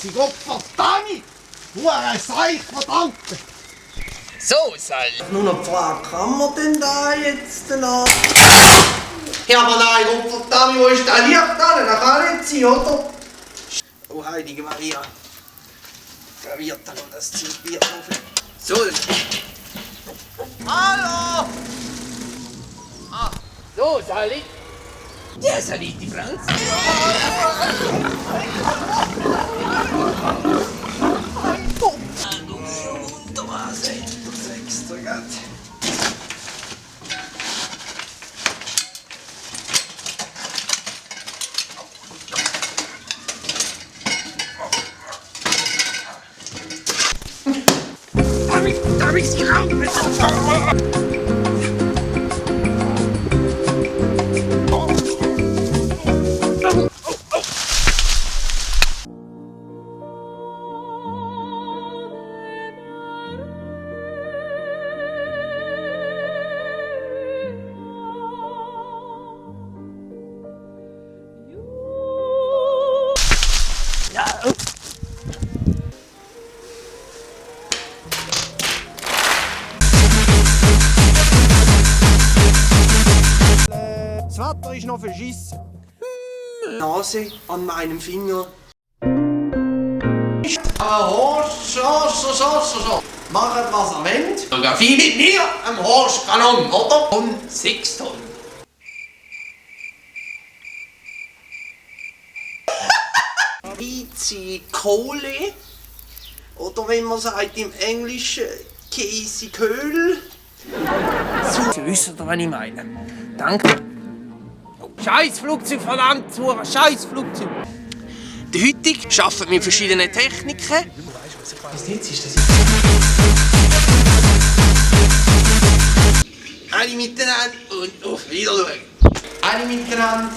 Grüezi Gott, verdammt! Hure Seich, verdammt! So, Sal. Nur noch die Frage, kann man denn da jetzt noch? Ja, aber nein, Gott, verdammt, wo ist der Licht an? Das kann nicht sein, oder? Oh, heilige Maria. Da wird dann noch das Zeug wird noch viel. So. Hallo! Ah, so, Sali. Ja, Sali, die Franz. Darf ich Sie rauchen? Das Wetter ist noch verschissen. Nase an meinem Finger. Aber Horst, so. Macht was er wollt. Sogar viel mit mir, am Horstkanon, oder? Und 6 Tonnen. Easy Kohle. Oder wenn man sagt im Englischen Käse Köhl. Sie wissen doch, was ich meine. Danke. Scheiß Flugzeug, verdammt, scheiß Flugzeug. Der heutige arbeitet mit verschiedenen Techniken. Was jetzt ist das? Alle miteinander und auf Wiedersehen. Alle miteinander.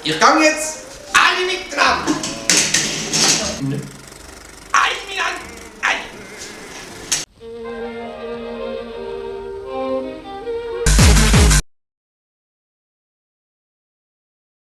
Ich gehe jetzt. Alle miteinander.